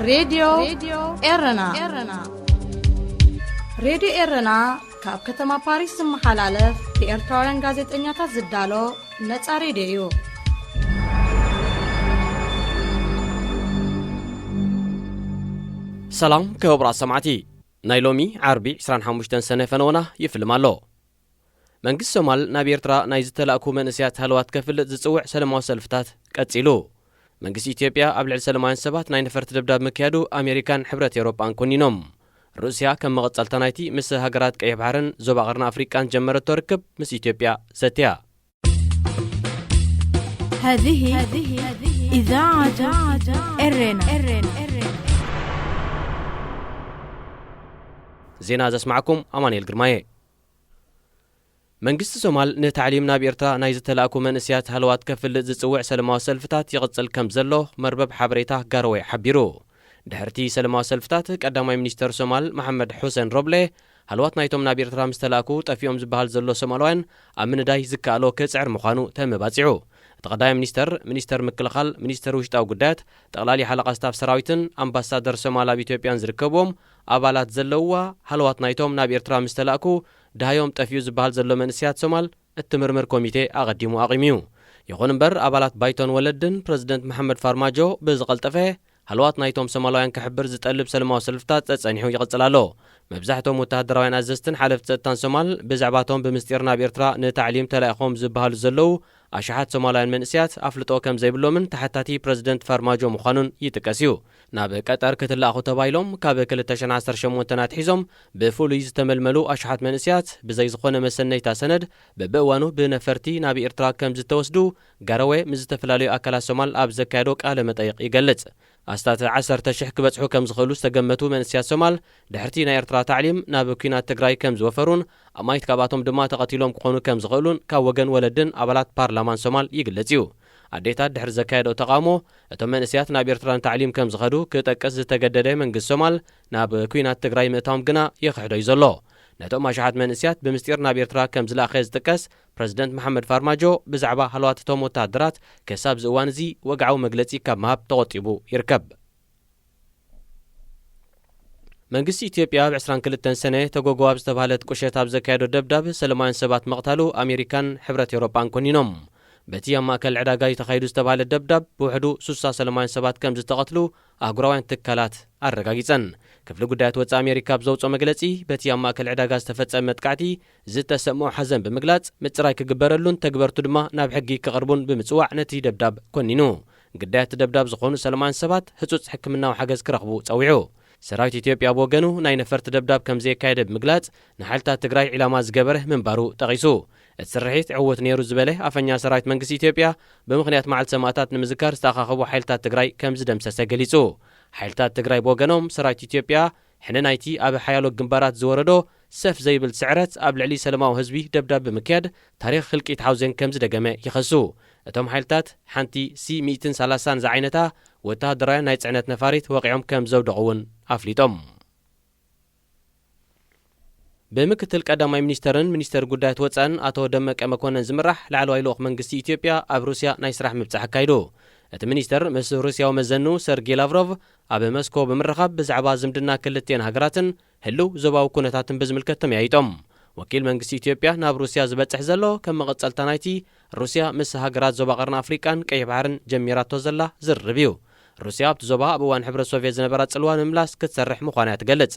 ሬድዮ ኤረና። ሬድዮ ኤረና ካብ ከተማ ፓሪስ ዝመሓላለፍ ብኤርትራውያን ጋዜጠኛታት ዝዳሎ ነጻ ሬድዮ እዩ። ሰላም ክቡራት ሰማዕቲ፣ ናይ ሎሚ ዓርቢ ዕስራን ሓሙሽተን ሰነ ፈነወና ይፍልም ኣሎ። መንግስቲ ሶማል ናብ ኤርትራ ናይ ዝተላእኩ መንእሰያት ሃለዋት ከፍልጥ ዝጽውዕ ሰለማዊ ሰልፍታት ቀጺሉ። መንግስቲ ኢትዮጵያ ኣብ ልዕሊ ሰለማውያን ሰባት ናይ ነፈርቲ ደብዳብ ምክያዱ ኣሜሪካን ሕብረት ኤውሮጳን ኮኒኖም። ሩስያ ከም መቐጸልታ ናይቲ ምስ ሃገራት ቀይሕ ባሕርን ዞባ ቀርኒ ኣፍሪቃን ጀመረቶ ርክብ ምስ ኢትዮጵያ ዘትያ። هذه إذاعة إرنا. ዜና ዘስማዕኩም ኣማኑኤል ግርማየ። መንግስቲ ሶማል ንታዕሊም ናብ ኤርትራ ናይ ዝተላእኩ መንእሰያት ሃለዋት ከፍልጥ ዝጽውዕ ሰለማዊ ሰልፍታት ይቕጽል ከም ዘሎ መርበብ ሓበሬታ ጋርዌ ሓቢሩ። ድሕርቲ ሰለማዊ ሰልፍታት፣ ቀዳማይ ሚኒስተር ሶማል መሓመድ ሑሴን ሮብሌ፣ ሃለዋት ናይቶም ናብ ኤርትራ ምስ ተላእኩ ጠፊኦም ዝበሃል ዘሎ ሶማላውያን ኣብ ምንዳይ ዝከኣሎ ክጽዕር ምዃኑ ተመባጺዑ። እቲ ቀዳማይ ሚኒስተር፣ ሚኒስተር ምክልኻል፣ ሚኒስተር ውሽጣዊ ጉዳያት፣ ጠቕላሊ ሓለቓ ስታፍ ሰራዊትን ኣምባሳደር ሶማል ኣብ ኢትዮጵያን ዝርከብዎም ኣባላት ዘለውዋ ሃለዋት ናይቶም ናብ ኤርትራ ምስ ተላእኩ ደሃዮም ጠፊኡ ዝበሃል ዘሎ መንእሰያት ሶማል እትምርምር ኮሚቴ ኣቐዲሙ ኣቒሙ'ዩ። ይኹን እምበር፣ ኣባላት ባይቶን ወለድን ፕረዚደንት መሓመድ ፋርማጆ ብዝቐልጠፈ ሃለዋት ናይቶም ሶማላውያን ክሕብር ዝጠልብ ሰለማዊ ሰልፍታት ጸጸኒሑ ይቕጽል ኣሎ። መብዛሕቶም ወተሃደራውያን ኣዘዝትን ሓለፍቲ ጸጥታን ሶማል ብዛዕባቶም ብምስጢር ናብ ኤርትራ ንታዕሊም ተላኢኾም ዝበሃሉ ዘለዉ ኣሽሓት ሶማላውያን መንእሰያት ኣፍልጦ ከም ዘይብሎምን ተሓታቲ ፕረዚደንት ፋርማጆ ምዃኑን ይጥቀስ እዩ። ናብ ቀጠር ክትለኣኹ ተባሂሎም ካብ ክልተ ሽሕን ዓሰርተ ሸሞንተን ኣትሒዞም ብፍሉይ ዝተመልመሉ ኣሽሓት መንእሰያት ብዘይ ዝኾነ መሰነይታ ሰነድ በብእዋኑ ብነፈርቲ ናብ ኤርትራ ከም ዝተወስዱ ጋረዌ ምስ ዝተፈላለዩ ኣካላት ሶማል ኣብ ዘካየዶ ቃለ መጠይቕ ይገልጽ። ኣስታት ዓሰርተ ሽሕ ክበጽሑ ከም ዝኽእሉ ዝተገመቱ መንእሰያት ሶማል ድሕርቲ ናይ ኤርትራ ታዕሊም ናብ ኲናት ትግራይ ከም ዝወፈሩን ኣማኢት ካብኣቶም ድማ ተቐቲሎም ክኾኑ ከም ዝኽእሉን ካብ ወገን ወለድን ኣባላት ፓርላማን ሶማል ይግለጽ እዩ። ኣዴታት ድሕሪ ዘካየደኦ ተቓውሞ፣ እቶም መንእሰያት ናብ ኤርትራ ንታዕሊም ከም ዝኸዱ ክጠቅስ ዝተገደደ መንግስቲ ሶማል፣ ናብ ኲናት ትግራይ ምእታዎም ግና ይኽሕዶ እዩ ዘሎ። ነቶም ኣሽሓት መንእሰያት ብምስጢር ናብ ኤርትራ ከም ዝለኣኸ ዝጥቀስ ፕረዚደንት መሓመድ ፋርማጆ፣ ብዛዕባ ሃለዋት እቶም ወተሃደራት ክሳብ እዚ እዋን እዚ ወግዓዊ መግለጺ ካብ ምሃብ ተቖጢቡ ይርከብ። መንግስቲ ኢትዮጵያ ኣብ ዕስራን ክልተን ሰነ ተጎጎ ኣብ ዝተባህለት ቁሸት ኣብ ዘካየዶ ደብዳብ ሰለማውያን ሰባት ምቕታሉ ኣሜሪካን ሕብረት ኤውሮጳን ኮኒኖም። በቲ ኣብ ማእከል ዕዳጋ እዩ ተኻይዱ ዝተባህለ ደብዳብ ብውሕዱ ሱሳ ሰለማውያን ሰባት ከም ዝተቐትሉ ኣህጉራውያን ትካላት ኣረጋጊጸን። ክፍሊ ጉዳያት ወጻኢ ኣሜሪካ ኣብ ዘውጽኦ መግለጺ፣ በቲ ኣብ ማእከል ዕዳጋ ዝተፈጸመ መጥቃዕቲ ዝተሰምዖ ሓዘን ብምግላጽ፣ ምጽራይ ክግበረሉን ተግበርቱ ድማ ናብ ሕጊ ክቐርቡን ብምጽዋዕ ነቲ ደብዳብ ኮኒኑ። ግዳያት ደብዳብ ዝኾኑ ሰለማውያን ሰባት ህጹጽ ሕክምናዊ ሓገዝ ክረኽቡ ጸዊዑ። ሰራዊት ኢትዮጵያ ብወገኑ ናይ ነፈርቲ ደብዳብ ከም ዘየካየደ ብምግላጽ፣ ንሓይልታት ትግራይ ዒላማ ዝገበረ ምንባሩ ጠቒሱ። እቲ ስርሒት ዕዉት ነይሩ ዝበለ ኣፈኛ ሰራዊት መንግስቲ ኢትዮጵያ፣ ብምኽንያት መዓልቲ ሰማእታት ንምዝካር ዝተኣኻኸቡ ሓይልታት ትግራይ ከም ዝደምሰሰ ገሊጹ። ሓይልታት ትግራይ ብወገኖም፣ ሰራዊት ኢትዮጵያ ሕነ ናይቲ ኣብ ሓያሎ ግንባራት ዝወረዶ ሰፍ ዘይብል ስዕረት ኣብ ልዕሊ ሰለማዊ ህዝቢ ደብዳብ ብምክያድ ታሪኽ ህልቂት ሓውዜን ከም ዝደገመ ይኸሱ። እቶም ሓይልታት ሓንቲ ሲ ሚእትን ሰላሳን ዝዓይነታ ወተሃደራውያን ናይ ጽዕነት ነፋሪት ወቒዖም ከም ዘውደቑ እውን ኣፍሊጦም። ብምክትል ቀዳማይ ሚኒስተርን ሚኒስተር ጉዳያት ወጻእን ኣቶ ደመቀ መኮነን ዝምራሕ ላዕለዋይ ልኡኽ መንግስቲ ኢትዮጵያ ኣብ ሩስያ ናይ ስራሕ ምብጻሕ ኣካይዱ። እቲ ሚኒስተር ምስ ሩስያዊ መዘኑ ሰርጌ ላቭሮቭ ኣብ መስኮ ብምርኻብ ብዛዕባ ዝምድና ክልቲኤን ሃገራትን ህልው ዞባዊ ኩነታትን ብዝምልከት ተመያይጦም። ወኪል መንግስቲ ኢትዮጵያ ናብ ሩስያ ዝበጽሕ ዘሎ ከም መቐጸልታ ናይቲ ሩስያ ምስ ሃገራት ዞባ ቀርኒ ኣፍሪቃን ቀይሕ ባሕርን ጀሚራቶ ዘላ ዝርርብ እዩ። ሩስያ ኣብቲ ዞባ ኣብ እዋን ሕብረት ሶቭየት ዝነበራ ጽልዋ ንምምላስ ክትሰርሕ ምዃና እያ ትገልጽ።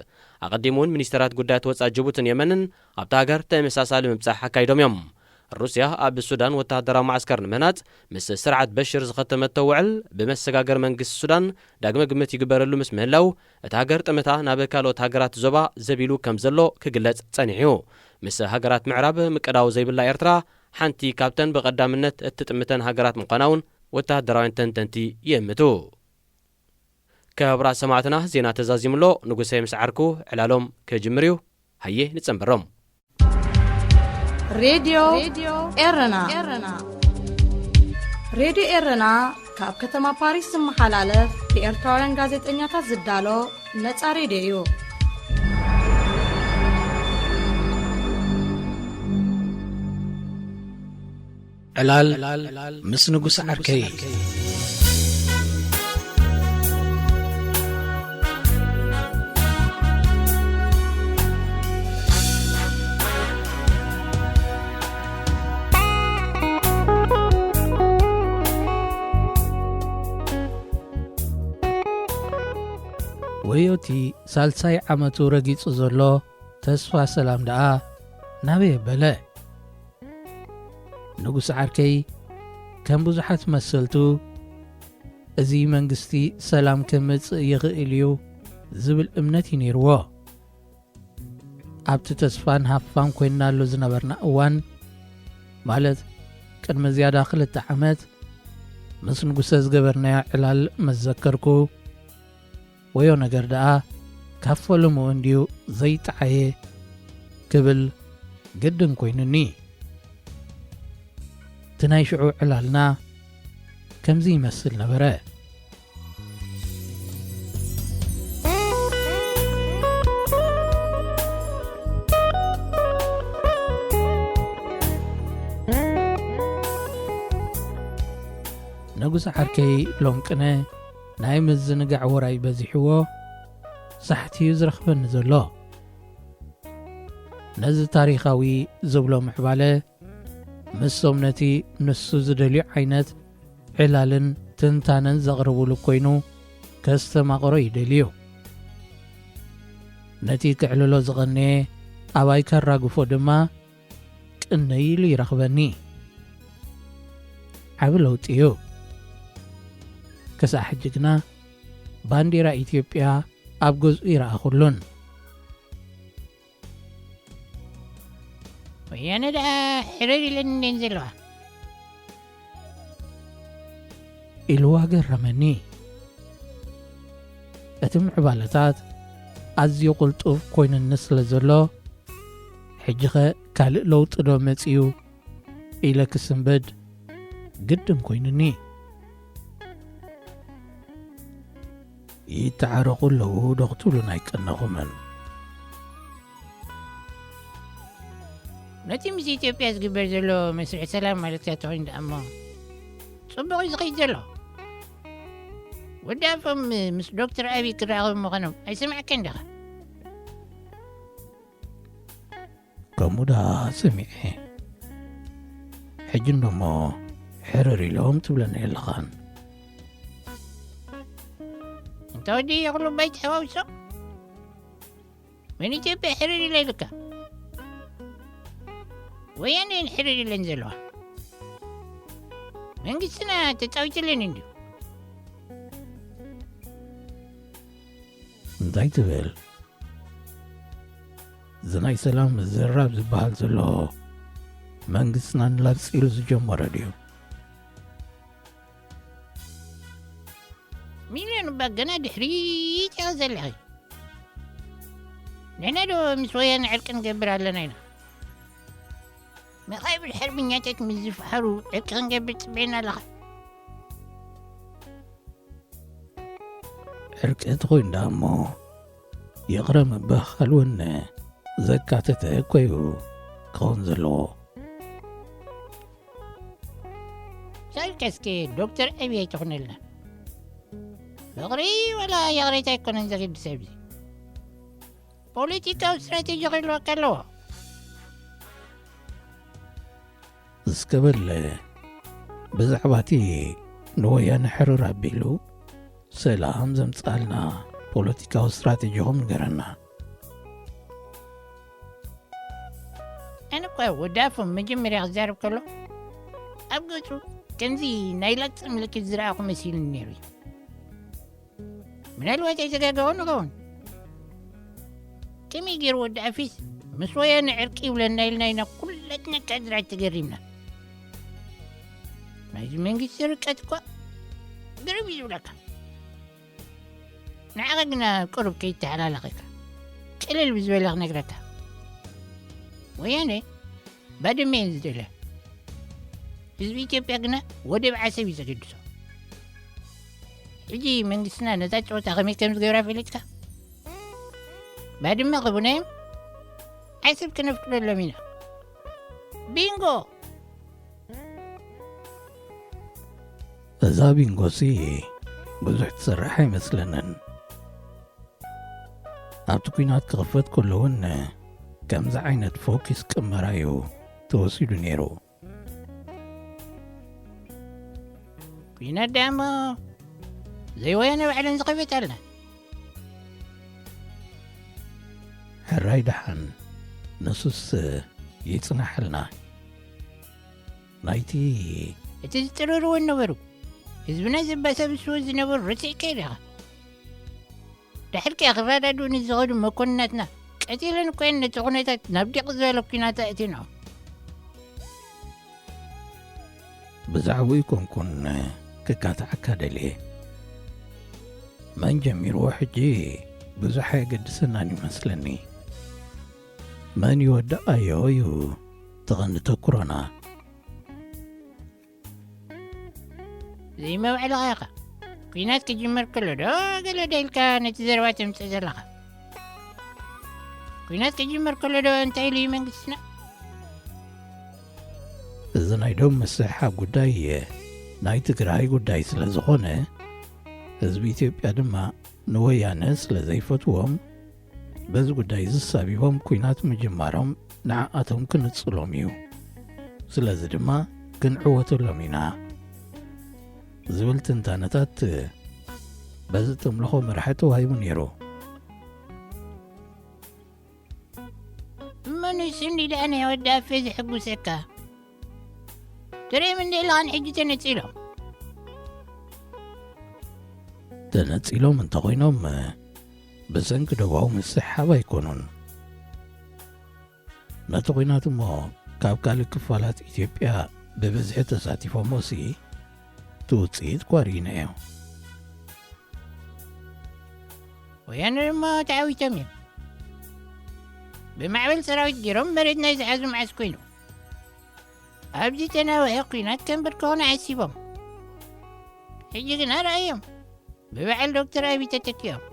ኣቐዲሙ እውን ሚኒስተራት ጉዳያት ወጻኢ ጅቡትን የመንን ኣብታ ሃገር ተመሳሳሊ ምብጻሕ ኣካይዶም እዮም። ሩስያ ኣብ ሱዳን ወተሃደራዊ ማዕስከር ንምህናጽ ምስ ስርዓት በሽር ዝኸተመቶ ውዕል ብመሰጋገሪ መንግስቲ ሱዳን ዳግመ ግምት ይግበረሉ ምስ ምህላው፣ እታ ሃገር ጠመታ ናብ ካልኦት ሃገራት ዞባ ዘቢሉ ከም ዘሎ ክግለጽ ጸኒሑ እዩ። ምስ ሃገራት ምዕራብ ምቅዳው ዘይብላ ኤርትራ ሓንቲ ካብተን ብቐዳምነት እትጥምተን ሃገራት ምዃና እውን ወተሃደራውያን ተንተንቲ ይእምቱ። ክቡራት ሰማዕትና፣ ዜና ተዛዚሙ ኣሎ። ንጉሰ ምስ ዓርኩ ዕላሎም ክጅምር እዩ። ሃየ ንጸንበሮም። ሬድዮ ኤረና። ሬድዮ ኤረና ካብ ከተማ ፓሪስ ዝመሓላለፍ ብኤርትራውያን ጋዜጠኛታት ዝዳሎ ነጻ ሬድዮ እዩ። ዕላል ምስ ንጉስ ዓርከይ። ወዮ እቲ ሳልሳይ ዓመቱ ረጊጹ ዘሎ ተስፋ ሰላም ደኣ ናበይ ኣበለ? ንጉስ ዓርከይ፣ ከም ብዙሓት መሰልቱ፣ እዚ መንግስቲ ሰላም ከምጽእ ይኽእል እዩ ዝብል እምነት እዩ ነይርዎ። ኣብቲ ተስፋን ሃፋን ኮይንናሉ ዝነበርና እዋን፣ ማለት ቅድሚ ዝያዳ ክልተ ዓመት፣ ምስ ንጉሰ ዝገበርናዮ ዕላል መዘከርኩ። ወዮ ነገር ደኣ ካብ ፈለምኡ እንድዩ ዘይጠዓየ ክብል ግድን ኮይኑኒ። እቲ ናይ ሽዑ ዕላልና ከምዚ ይመስል ነበረ። ንጉስ ዓርከይ ሎምቅነ ናይ ምዝንጋዕ ወራይ በዚሕዎ፣ ሳሕቲ እዩ ዝረኽበኒ ዘሎ። ነዚ ታሪኻዊ ዝብሎ ምዕባለ፣ ምስቶም ነቲ ንሱ ዝደልዮ ዓይነት ዕላልን ትንታነን ዘቕርቡሉ ኮይኑ ከስተማቕሮ ይደልዩ። ነቲ ክዕልሎ ዝቐነየ ኣባይ ከራግፎ ድማ ቅነይ ኢሉ ይረኽበኒ። ዓቢ ለውጢ እዩ። ክሳዕ ሕጂ ግና ባንዲራ ኢትዮጵያ ኣብ ገዝኡ ይረኣኹሉን። ወያነ ደኣ ሕርር ኢለን እንዴን ዘለዋ ኢልዋ ገረመኒ። እቲ ምዕባለታት ኣዝዩ ቅልጡፍ ኮይኑኒ ስለ ዘሎ፣ ሕጂኸ ካልእ ለውጢ ዶ መጺኡ ኢለ ክስንብድ ግድን ኮይኑኒ። ይተዓረቑ ኣለዉ ዶ ክትብሉን ኣይቀነኹምን። ነቲ ምስ ኢትዮጵያ ዝግበር ዘሎ መስርሕ ሰላም ማለትካ ተኾይኑ ደኣ እሞ ጽቡቕ እዩ ዝኸይድ ዘሎ። ወዲ ኣፎም ምስ ዶክተር ኣብይ ክራኸቡ ምዃኖም ኣይሰማዕካን ዲኻ? ከምኡ ደኣ ሰሚዐ። ሕጂ እንዶሞ ሕርር ኢሎም ትብለኒ ኣለኻን። እንተ ወዲ የኽሉ ባይ ተሓዋዊሶ? መን ኢትዮጵያ ሕርር ኢለ ኢልካ? ወያነ እየን ሕርር ኢለን ዘለዋ። መንግስትና ተጻዊትለን እንድዩ። እንታይ ትብል? እዚ ናይ ሰላም ምዝርራብ ዝበሃል ዘሎ መንግስትና ንላግጺ ኢሉ ዝጀመረ ድዩ? ሚልዮን እባ ገና ድሕሪት ኢኻ ዘለኺ። ንሕና ዶ ምስ ወያነ ዕርቂ ንገብር ኣለና ኢና? መኻይብ ድሕር ብኛታት ምስ ዝፈሓሩ ዕርቂ ክንገብር ትጽበየና ኣለኻ? ዕርቂ ተኾይኑ ደኣ እሞ ይቕረ ምብኻል እውን ዘካተተ እኮ እዩ ክኸውን ዘለዎ። ሳልከስከ ዶክተር ኣብይ ኣይትኹነልና። ፍቕሪ ወላ ይቕሬታ ኣይኮነን ዘገድስ ኣብዚ። ፖለቲካዊ ስትራቴጂ ክህልወካ ኣለዎ። እስከ በለ፣ ብዛዕባ እቲ ንወያነ ሕርር ኣቢሉ ሰላም ዘምጽኣልና ፖለቲካዊ ስትራቴጂኹም ንገረና። ኣነ እኳ ወዲ ኣፎም መጀመርያ ክዛረብ ከሎ ኣብ ገጹ ከምዚ ናይ ላግጺ ምልክት ዝረኣኹ መሲሉኒ ነይሩ እዩ። ምናልባት ኣይተጋገወን ንኸውን። ከመይ ገይሩ ወዲ ኣፊስ ምስ ወያነ ዕርቂ ይብለና ኢልና ኢና ኩላትና ካድራት ተገሪምና። ናይዚ መንግስቲ ርቀት እኳ ግርም እዩ ዝብለካ። ንዓኻ ግና ቁሩብ ከይተሓላለኸካ ቅልል ብዝበለ ክነግረካ። ወያነ ባድመ እየን ዝደልያ። ህዝቢ ኢትዮጵያ ግና ወደብ ዓሰብ እዩ ዘገድሶ። ሕጂ መንግስትና ነዛ ጨወታ ከመይ ከም ዝገብራ ፈሊጥካ? ባድመ ክቡናዮም ዓሰብ ክነፍቅደሎም ኢና። ቢንጎ! እዛ ቢንጎሲ ብዙሕ ትሰርሕ ኣይመስለንን። ኣብቲ ኲናት ክኽፈት ከሎ እውን ከምዚ ዓይነት ፎኪስ ቅመራ እዩ ተወሲዱ ነይሩ። ኲናት ደኣ እሞ ዘይወያነ ባዕለን ዝኸፈት ኣለና። ሕራይ ደሓን፣ ንሱስ ይጽናሕልና። ናይቲ እቲ ዝጥርርዎ ነበሩ ህዝብና ዘባሰብስዎ ዝነበሩ ርትዕ ከይድ ኢኻ። ድሕርኪ ክረዳድኡ ንዝኸዱ መኮንናትና ቀቲለን እኮ እየን ነቲ ኩነታት ናብ ዲቕ ዝበለ ኲናት ኣእትየንኦ። ብዛዕባኡ ኣይኮንኩን ክካትዓካ ደልየ። መን ጀሚርዎ ሕጂ ብዙሕ ኣየገድሰናን ይመስለኒ። መን ይወድኣዮ እዩ እቲ ቐንዲ ተኩሮና። ዘይመውዕልኻ ኢኻ። ኲናት ክጅመር ከሎ ዶ ገለ ዶ ኢልካ ነቲ ዘረባ ተምጽእ ዘለኻ? ኲናት ክጅመር ከሎ ዶ እንታይ ኢሉ እዩ መንግስትና? እዚ ናይ ዶብ ምስሕሓብ ጉዳይ ናይ ትግራይ ጉዳይ ስለ ዝኾነ፣ ህዝቢ ኢትዮጵያ ድማ ንወያነ ስለ ዘይፈትዎም፣ በዚ ጉዳይ ዝሳቢቦም ኲናት ምጅማሮም ንዓኣቶም ክንጽሎም እዩ። ስለዚ ድማ ክንዕወተሎም ኢና ዝብል ትንታነታት በዚ ተምልኾ መራሒ ተዋሂቡ ነይሩ። እሞ ንሱ እንዲ ደኣ ናይ ወዲ ኣፌ ዘሕጉሰካ? ትርእዮም እንደ ኢለኻን ሕጂ ተነጺሎም። ተነጺሎም እንተኾይኖም ብሰንኪ ዶባዊ ምስሕሓብ ኣይኮኑን። ነቲ ኲናት እሞ ካብ ካልእ ክፋላት ኢትዮጵያ ብብዝሒ ተሳቲፎሞሲ እቲ ውጽኢት ኳሪነ እዮም። ወያነ ድማ ተዓዊቶም እዮም። ብማዕበል ሰራዊት ገይሮም መሬትና ዝሓዙ መዓስ ኮይኑ? ኣብዚ ተናውሐ ኲናት ከንብርከኹና ሓሲቦም። ሕጂ ግና ረኣዮም፣ ብበዓል ዶክተር ኣቢይ ተተኪኦም።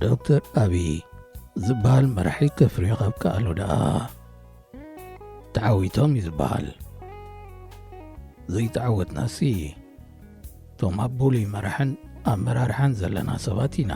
ዶክተር ኣቢይ ዝበሃል መራሒ ከፍርዮ ካብ ከኣሉ ደኣ ተዓዊቶም እዩ ዝበሃል። ዘይተዓወትናሲ እቶም ኣብ ብሉይ መራሕን ኣመራርሓን ዘለና ሰባት ኢና።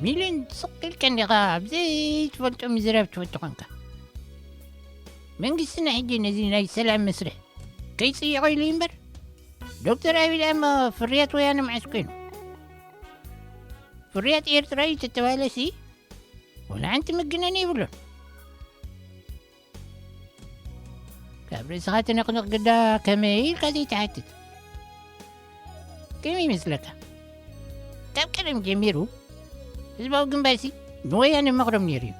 ሚልዮን ስቕ ኢልካ እንዲኻ ኣብ ዘይትፈልጦ ምዝራብ ትፈቱ ኾንካ። መንግስትና ሕጂ ነዚ ናይ ሰላም መስርሕ ከይጽይቖ ኢሉ እዩ እምበር፣ ዶክተር ኣቢይ ደኣ እሞ ፍርያት ወያነ መዓስ ኮይኑ? ፍርያት ኤርትራ እዩ ተተባህለሲ፣ ወላ ሓንቲ ምግነን የብሉን። ካብ ርእስኻ ትንቕንቕ ግዳ ከመይ ኢልካ ዘይትሓትት? ከመይ ይመስለካ? ካብ ቀደም ጀሚሩ ህዝባዊ ግንባርሲ ንወያነ መኽሮም ነይሩ እዩ።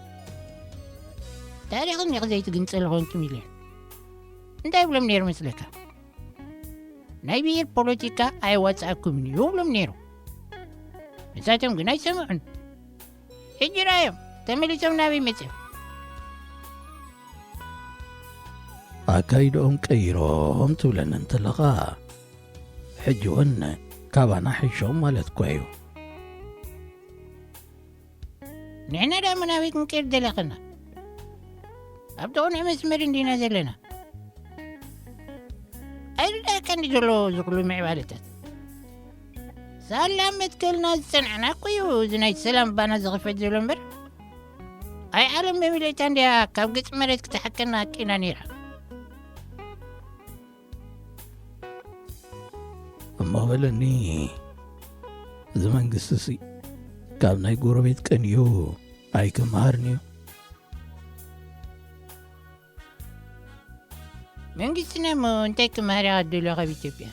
ታሪኽ እኒኽ ዘይትግንጸል ኾንኪ ሚልዮን። እንታይ ይብሎም ነይሩ መስለካ? ናይ ብሄር ፖለቲካ ኣየዋጽኣኩምን እዩ ይብሎም ነይሩ። ንሳቶም ግን ኣይሰምዑን። ሕጂ ረኣዮም፣ ተመሊሶም ናበይ መጺኦም? ኣካይድኦም ቀይሮም ትብለኒ እንተለኻ፣ ሕጂ እውን ካባና ሕሾም ማለት እኳ እዩ። ንሕና ደኣ ናበይ ክንቀይር ደለኽና? ኣብ ጥቕኑዕ መስመር እንዲና ዘለና። ኣይርዳእካን ድዩ ዘሎ እዚ ኩሉ ምዕባለታት? ሳላ መትከልና ዝጸናዕና እኮ እዩ እዚ ናይ ሰላም ባና ዝኽፈት ዘሎ እምበር፣ ኣይ ዓለም መሚለይታ እንድያ ካብ ገጽ መሬት ክትሓከና ኣቂና ነይራ። እሞ በለኒ፣ እዚ መንግስትሲ ካብ ናይ ጎረቤት ቀንዩ ኣይክመሃርን እዩ? መንግስትና እሞ እንታይ ክመሃር ኢኻ ደልዮ ካብ ኢትዮጵያ?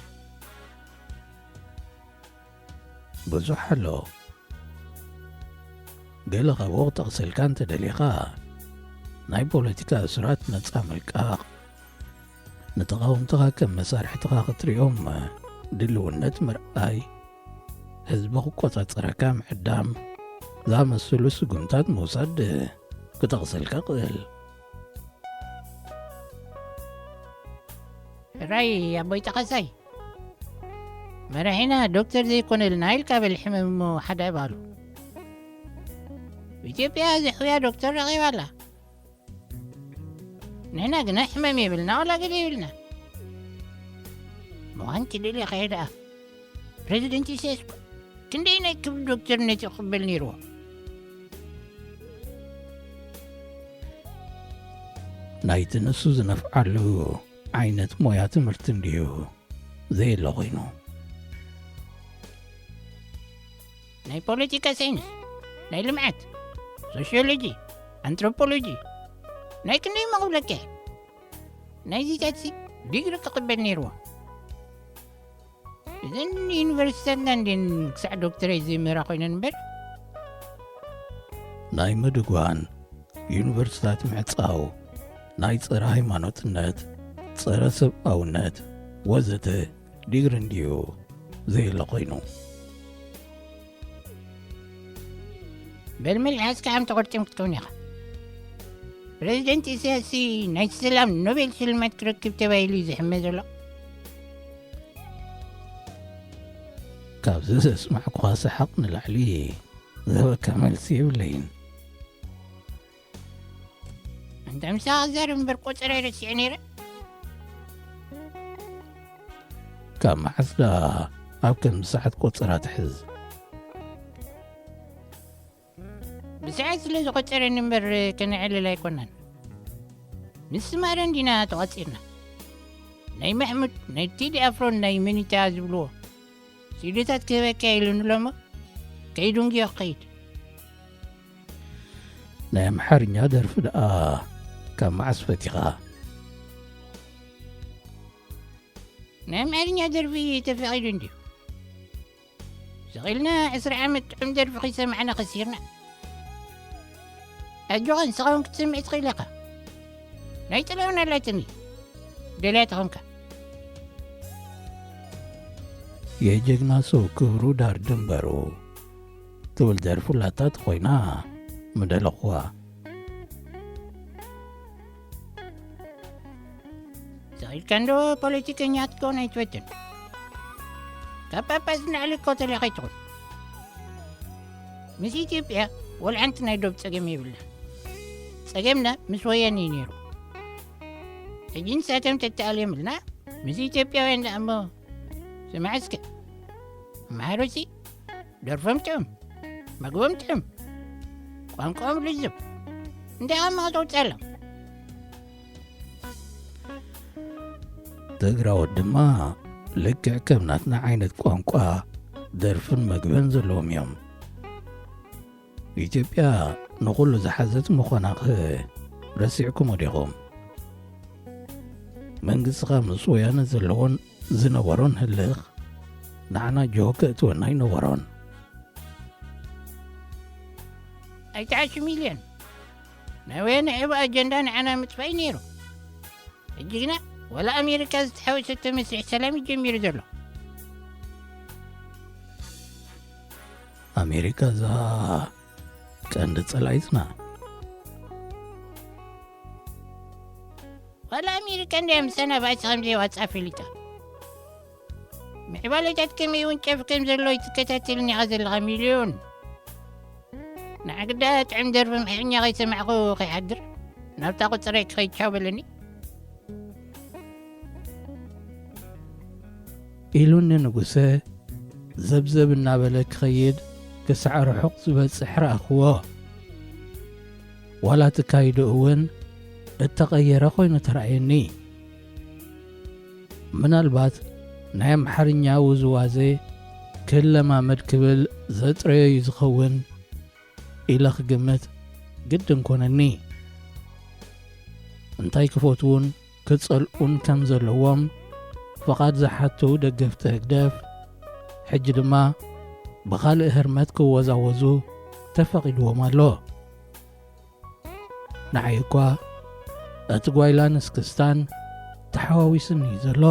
ብዙሕ ኣሎ። ገለ ካብኡ ክጠቕሰልካ እንተደሊኻ፣ ናይ ፖለቲካ እሱራት ነጻ ምልቃቕ፣ ንተቓወምትኻ ከም መሳርሕትኻ ክትሪኦም ድልውነት ምርኣይ፣ ህዝቢ ክቆጻጸረካ ምዕዳም ዝኣመሰሉ ስጉምታት ምውሳድ ክጠቕሰልካ እኽእል። ሕራይ ኣቦይ ጠቐሳይ፣ መራሒና ዶክተር ዘይኮነልና ኢልካ በል ሕመም እሞ ሓደ ዕባሉ። ኢትዮጵያ ዝሕውያ ዶክተር ረኺባ ኣላ። ንሕና ግና ሕመም የብልና፣ ዋላ ገለ የብልና። ምዃን ትደልዮ ከየ ደኣ ፕረዚደንት ኢሳያስ እኮ ክንደይ ናይ ክብሪ ዶክተርነት ይቕበል ነይርዎ። ናይቲ ንሱ ዝነፍዓሉ ዓይነት ሞያ ትምህርቲ እንድዩ ዘየለ ኮይኑ። ናይ ፖለቲካ ሳይንስ፣ ናይ ልምዓት፣ ሶሽዮሎጂ፣ ኣንትሮፖሎጂ፣ ናይ ክንደይ መቕብለከ? ናይዚታት ሲ ዲግሪ ክቕበል ነይርዎ። እዘን ዩኒቨርሲቲታትና እንድን ክሳዕ ዶክተሬት ዘይምህራ ኮይነን እምበር። ናይ ምድጓን፣ ዩኒቨርሲታት ምዕጻው፣ ናይ ጸረ ሃይማኖትነት፣ ጸረ ሰብኣውነት ወዘተ ዲግሪ እንድዩ ዘየለ ኮይኑ። በል መልሓስካ ዓም ተቖርጢም ክትከውን ኢኻ። ፕረዚደንት ኢሳያስ ናይ ሰላም ኖቤል ሽልማት ክረክብ ተባሂሉ እዩ ዝሕመ ዘሎ። ካብዚ ዘስማዕኩኻ ሰሓቕ ንላዕሊ ዝህበካ መልሲ የብለይን። እንተ ምሳኻ ክዛረብ እምበር ቆጸራ ይረሲዐ ነይረ። ካብ መዓስ ደኣ ኣብ ከምዚ ሰዓት ቆጸራ ትሕዝ? ብሰዓት ስለ ዝቖጸረኒ እምበር ከነዕልል ኣይኮናን። ምስ ማረ እንዲና ተቋጺርና። ናይ ማሕሙድ፣ ናይ ቴዲ ኣፍሮን ናይ መኒታ ዝብልዎ ሲዲታት ክህበካ ኢሉኒ ኣሎ እሞ ከይዱንግዮ ክኸይድ። ናይ ኣምሓርኛ ደርፊ ደኣ ካብ መዓስ ፈቲኻ? ናይ ኣምሓርኛ ደርፊ ተፈቒዱ እንድዩ። ስቕ ኢልና ዕስራ ዓመት ጥዑም ደርፊ ከይሰማዕና ከሲርና። ኣጆኻ ንስኻ እውን ክትሰምዕ ትኽእል ኢኻ። ናይ ጥላውን ኣላትኒ ደልያ ተኾንካ። የጀግና ሰው ክብሩ ዳር ድንበሩ ትብል ደርፊ ላታ ተኾይና ምደለኹዋ። ስቕ ኢልካ እንዶ ፖለቲከኛ ክትከውን ኣይትፈትን። ካብ ጳጳስ ንላዕሊ እኮ ተልእኾ ኣይትኹን። ምስ ኢትዮጵያ ወላ ሓንቲ ናይ ዶብ ጸገም የብልና። ጸገምና ምስ ወያነ እዩ ነይሩ። ሕጂ ንሳቶም ተተኣልዮም ኢልና ምስ ኢትዮጵያውያን ደኣ እሞ ስማዕ እስከ። ኣምሓሩሲ ደርፎም ጥዑም፣ መግቦም ጥዑም፣ ቋንቋኦም ልዙብ። እንታይ ኸማ ከተውፅኣሎም? ትግራዎት ድማ ልክዕ ከም ናትና ዓይነት ቋንቋ፣ ደርፍን መግብን ዘለዎም እዮም። ኢትዮጵያ ንኹሉ ዝሓዘት ምዃና ኸ ረሲዕኩሞ ዲኹም? መንግስትኻ ምስ ወያነ ዘለዎን ዝነበሮን ህልኽ ንዓና ጆሆ ከእትወና ኣይነበሮን። ኣይትዓሽ ሚልዮን፣ ናይ ወያነ ዕቡ ኣጀንዳ ንዓና ምጥፋእ እዩ ነይሩ። ሕጂ ግና ዋላ ኣሜሪካ ዝተሓወሰቶ መስርሕ ሰላም እዩ ጀሚሩ ዘሎ። ኣሜሪካ እዛ ቀንዲ ጸላኢትና። ዋላ ኣሜሪካ እንድያ ምሳና ባእሲ ከም ዘይዋፅኣ ፈሊጣ። ምዕባለታት ከመይ ይውንጨፍ ከም ዘሎ ይትከታተልኒ ኢኻ ዘለኻ ሚልዮን። ንዓግዳ ጥዕም ደርፊ ምሕርኛ ከይሰማዕኹ ከይሓድር ናብታ ቁፅረይ ክኸይድ ቻው በለኒ። ኢሉኒ ንጉሰ ዘብዘብ እናበለ ክኸይድ ክሳዕ ርሑቕ ዝበጽሕ ረኣኽዎ። ዋላ እቲ ካይድኡ እውን እተቐየረ ኮይኑ ተራእየኒ። ምናልባት ናይ ኣምሓርኛ ውዝዋዜ ክለማመድ ክብል ዘጥረዮ እዩ ዝኸውን ኢለ ክግምት ግድን ኮነኒ። እንታይ ክፈትዉን ክጸልኡን ከም ዘለዎም ፍቓድ ዝሓቱ ደገፍቲ ህግደፍ፣ ሕጂ ድማ ብኻልእ ህርመት ክወዛወዙ ተፈቒድዎም ኣሎ። ንዓይ እኳ እቲ ጓይላን እስክስታን ተሓዋዊስኒ እዩ ዘሎ።